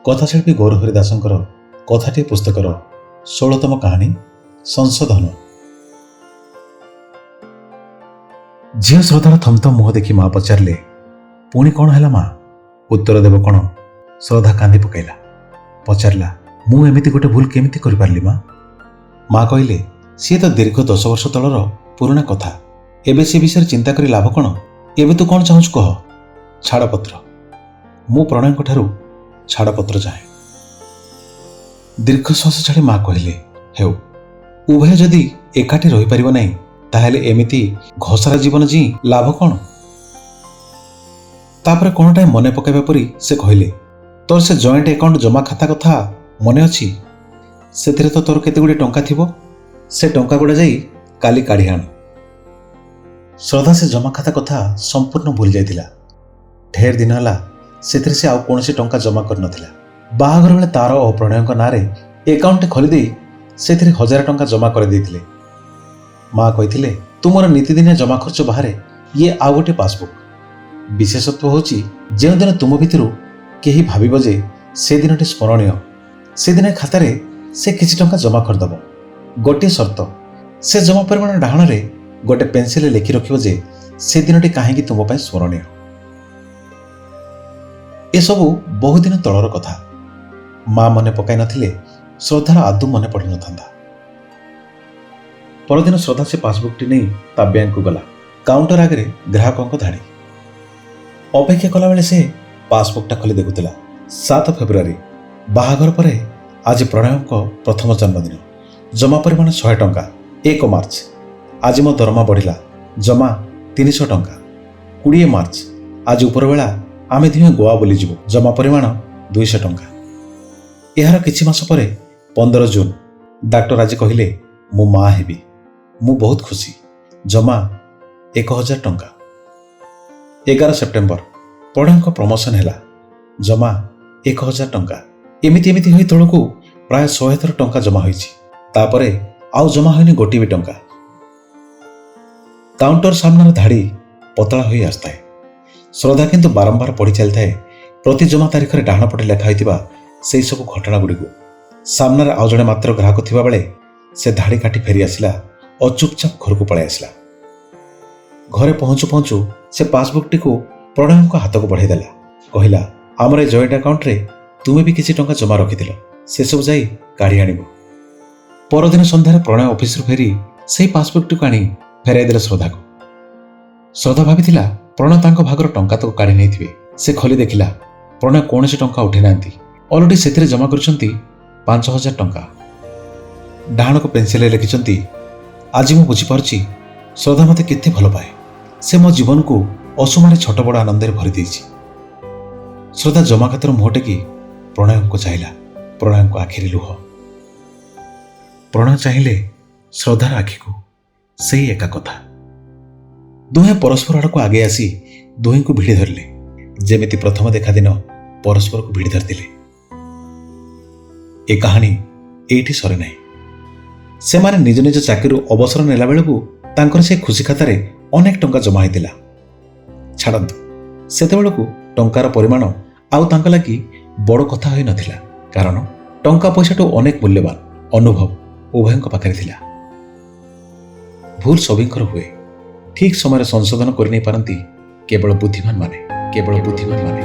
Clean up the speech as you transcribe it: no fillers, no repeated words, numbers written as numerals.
କଥାଶିଳ୍ପୀ ଗୌରହରି ଦାସଙ୍କର କଥାଟିଏ ପୁସ୍ତକର 16ତମ କାହାଣୀ ସଂଶୋଧନ। ଝିଅ ଶ୍ରଦ୍ଧାର ଥମଥମ ମୁହଁ ଦେଖି ମା ପଚାରିଲେ, ପୁଣି କ'ଣ ହେଲା ମା? ଉତ୍ତର ଦେବ କ'ଣ? ଶ୍ରଦ୍ଧା କାନ୍ଦି ପକାଇଲା। ପଚାରିଲା, ମୁଁ ଏମିତି ଗୋଟେ ଭୁଲ କେମିତି କରିପାରିଲି ମା? ମା କହିଲେ, ସିଏ ତ ଦୀର୍ଘ 10 ବର୍ଷ ତଳର ପୁରୁଣା କଥା, ଏବେ ସେ ବିଷୟରେ ଚିନ୍ତା କରି ଲାଭ କ'ଣ? ଏବେ ତୁ କ'ଣ ଚାହୁଁଛୁ କହ? ଛାଡ଼ପତ୍ର। ମୁଁ ପ୍ରଣୟଙ୍କ ଠାରୁ ଛାଡ଼ପତ୍ର ଚାହେଁ। ଦୀର୍ଘଶ୍ୱାସ ଛାଡ଼ି ମା କହିଲେ, ହେଉ, ଉଭୟ ଯଦି ଏକାଠି ରହିପାରିବ ନାହିଁ ତାହେଲେ ଏମିତି ଘୋଷରା ଜୀବନ ଜୀଇଁ ଲାଭ କ'ଣ? ତାପରେ କ'ଣଟାଏ ମନେ ପକାଇବା ପରି ସେ କହିଲେ, ତୋର ସେ ଜଏଣ୍ଟ ଆକାଉଣ୍ଟ ଜମା ଖାତା କଥା ମନେ ଅଛି? ସେଥିରେ ତ ତୋର କେତେ ଗୁଡ଼ିଏ ଟଙ୍କା ଥିବ, ସେ ଟଙ୍କା ଗୁଡ଼ା ଯାଇ କାଲି କାଢ଼ି ଆଣ। ଶ୍ରଦ୍ଧା ସେ ଜମା ଖାତା କଥା ସମ୍ପୂର୍ଣ୍ଣ ଭୁଲି ଯାଇଥିଲା। ଢେର ଦିନ ହେଲା ସେଥିରେ ସେ ଆଉ କୌଣସି ଟଙ୍କା ଜମା କରିନଥିଲା। ବାହାଘର ବେଳେ ତାର ଓ ପ୍ରଣୟଙ୍କ ନାଁରେ ଏକାଉଣ୍ଟଟି ଖୋଲିଦେଇ ସେଥିରେ 1000 ଟଙ୍କା ଜମା କରିଦେଇଥିଲେ। ମା କହିଥିଲେ, ତୁମର ନିତିଦିନିଆ ଜମା ଖର୍ଚ୍ଚ ବାହାରେ ଇଏ ଆଉ ଗୋଟିଏ ପାସବୁକ୍। ବିଶେଷତ୍ୱ ହେଉଛି ଯେଉଁଦିନ ତୁମ ଭିତରୁ କେହି ଭାବିବ ଯେ ସେ ଦିନଟି ସ୍ମରଣୀୟ, ସେଦିନ ଖାତାରେ ସେ କିଛି ଟଙ୍କା ଜମା କରିଦେବ। ଗୋଟିଏ ସର୍ତ୍ତ, ସେ ଜମା ପରିମାଣ ଡାହାଣରେ ଗୋଟେ ପେନ୍ସିଲରେ ଲେଖି ରଖିବ ଯେ ସେ ଦିନଟି କାହିଁକି ତୁମ ପାଇଁ ସ୍ମରଣୀୟ। ଏସବୁ ବହୁଦିନ ତଳର କଥା। ମା ମନେ ପକାଇ ନଥିଲେ ଶ୍ରଦ୍ଧାର ଆଦୌ ମନେ ପଡ଼ିନଥାନ୍ତା। ପରଦିନ ଶ୍ରଦ୍ଧା ସେ ପାସବୁକ୍ଟି ନେଇ ତା ବ୍ୟାଙ୍କକୁ ଗଲା। କାଉଣ୍ଟର ଆଗରେ ଗ୍ରାହକଙ୍କ ଧାଡ଼ି। ଅପେକ୍ଷା କଲାବେଳେ ସେ ପାସବୁକ୍ଟା ଖୋଲି ଦେଖୁଥିଲା। 7 ଫେବୃଆରୀ, ବାହାଘର ପରେ ଆଜି ପ୍ରଣୟଙ୍କ ପ୍ରଥମ ଜନ୍ମଦିନ। ଜମା ପରିମାଣ 100 ଟଙ୍କା। 1 ମାର୍ଚ୍ଚ, ଆଜି ମୋ ଦରମା ବଢ଼ିଲା, ଜମା 300 ଟଙ୍କା। 20 ମାର୍ଚ୍ଚ, ଆଜି ଉପରବେଳା ଆମେ ଦୁହେଁ ଗୋଆ ବୁଲିଯିବୁ, ଜମା ପରିମାଣ 200 ଟଙ୍କା। ଏହାର କିଛି ମାସ ପରେ 15 ଜୁନ୍, ଡାକ୍ତର ଆଜି କହିଲେ ମୁଁ ମା ହେବି, ମୁଁ ବହୁତ ଖୁସି, ଜମା 1000 ଟଙ୍କା। 11 ସେପ୍ଟେମ୍ବର, ପ୍ରଣୟଙ୍କ ପ୍ରମୋସନ୍ ହେଲା, ଜମା 1000 ଟଙ୍କା। ଏମିତି ଏମିତି ହୋଇ ତଳକୁ ପ୍ରାୟ 100 ଥର ଟଙ୍କା ଜମା ହୋଇଛି। ତାପରେ ଆଉ ଜମା ହୋଇନି ଗୋଟିଏ ବି ଟଙ୍କା। କାଉଣ୍ଟର ସାମ୍ନାର ଧାଡ଼ି ପତଳା ହୋଇ ଆସୁଥାଏ। ଶ୍ରଦ୍ଧା କିନ୍ତୁ ବାରମ୍ବାର ପଢ଼ି ଚାଲିଥାଏ ପ୍ରତି ଜମା ତାରିଖରେ ଡାହାଣ ପଟେ ଲେଖା ହୋଇଥିବା ସେହି ସବୁ ଘଟଣାଗୁଡ଼ିକୁ। ସାମ୍ନାରେ ଆଉ ଜଣେ ମାତ୍ର ଗ୍ରାହକ ଥିବାବେଳେ ସେ ଧାଡ଼ି କାଟି ଫେରି ଆସିଲା ଓ ଚୁପଚାପ ଘରକୁ ପଳାଇ ଆସିଲା। ଘରେ ପହଞ୍ଚୁ ପହଞ୍ଚୁ ସେ ପାସବୁକ୍ଟିକୁ ପ୍ରଣୟଙ୍କ ହାତକୁ ବଢ଼ାଇ ଦେଲା। କହିଲା, ଆମର ଏ ଜଏଣ୍ଟ ଆକାଉଣ୍ଟରେ ତୁମେ ବି କିଛି ଟଙ୍କା ଜମା ରଖିଥିଲ, ସେସବୁ ଯାଇ କାଢ଼ି ଆଣିବ। ପରଦିନ ସନ୍ଧ୍ୟାରେ ପ୍ରଣୟ ଅଫିସରୁ ଫେରି ସେଇ ପାସବୁକ୍ଟିକୁ ଆଣି ଫେରାଇ ଦେଲେ ଶ୍ରଦ୍ଧାକୁ। ଶ୍ରଦ୍ଧା ଭାବିଥିଲା ପ୍ରଣୟ ତାଙ୍କ ଭାଗର ଟଙ୍କା ତକ କାଢ଼ି ନେଇଥିବେ। ସେ ଖୋଲି ଦେଖିଲା ପ୍ରଣୟ କୌଣସି ଟଙ୍କା ଉଠେଇ ନାହାନ୍ତି, ଅଲରେଡ଼ି ସେଥିରେ ଜମା କରିଛନ୍ତି 5000 ଟଙ୍କା। ଡାହାଣକୁ ପେନ୍ସିଲରେ ଲେଖିଛନ୍ତି, ଆଜି ମୁଁ ବୁଝିପାରୁଛି ଶ୍ରଦ୍ଧା ମୋତେ କେତେ ଭଲ ପାଏ। ସେ ମୋ ଜୀବନକୁ ଅସୁମାରୀ ଛୋଟ ବଡ଼ ଆନନ୍ଦରେ ଭରି ଦେଇଛି। ଶ୍ରଦ୍ଧା ଜମା ଖାତାର ମୁହଁ ଟେକି ପ୍ରଣୟଙ୍କୁ ଚାହିଁଲା। ପ୍ରଣୟଙ୍କ ଆଖିରେ ଲୁହ। ପ୍ରଣୟ ଚାହିଁଲେ ଶ୍ରଦ୍ଧାର ଆଖିକୁ, ସେଇ ଏକା କଥା। ଦୁହେଁ ପରସ୍ପର ଆଡ଼କୁ ଆଗେଇ ଆସି ଦୁହିଁଙ୍କୁ ଭିଡ଼ି ଧରିଲେ, ଯେମିତି ପ୍ରଥମ ଦେଖା ଦିନ ପରସ୍ପରକୁ ଭିଡ଼ି ଧରିଥିଲେ। ଏ କାହାଣୀ ଏଇଠି ସରେ ନାହିଁ। ସେମାନେ ନିଜ ନିଜ ଚାକିରିରୁ ଅବସର ନେଲା ବେଳକୁ ତାଙ୍କର ସେ ଖୁସି ଖାତାରେ ଅନେକ ଟଙ୍କା ଜମା ହୋଇଥିଲା। ଛାଡ଼ନ୍ତୁ, ସେତେବେଳକୁ ଟଙ୍କାର ପରିମାଣ ଆଉ ତାଙ୍କ ଲାଗି ବଡ଼ କଥା ହୋଇନଥିଲା, କାରଣ ଟଙ୍କା ପଇସାଠୁ ଅନେକ ମୂଲ୍ୟବାନ ଅନୁଭବ ଉଭୟଙ୍କ ପାଖରେ ଥିଲା। ଭୁଲ ସଭିଙ୍କର ହୁଏ, ଠିକ୍ ସମୟରେ ସଂଶୋଧନ କରିନେଇପାରନ୍ତି କେବଳ ବୁଦ୍ଧିମାନ ମାନେ, କେବଳ ବୁଦ୍ଧିମାନ ମାନେ।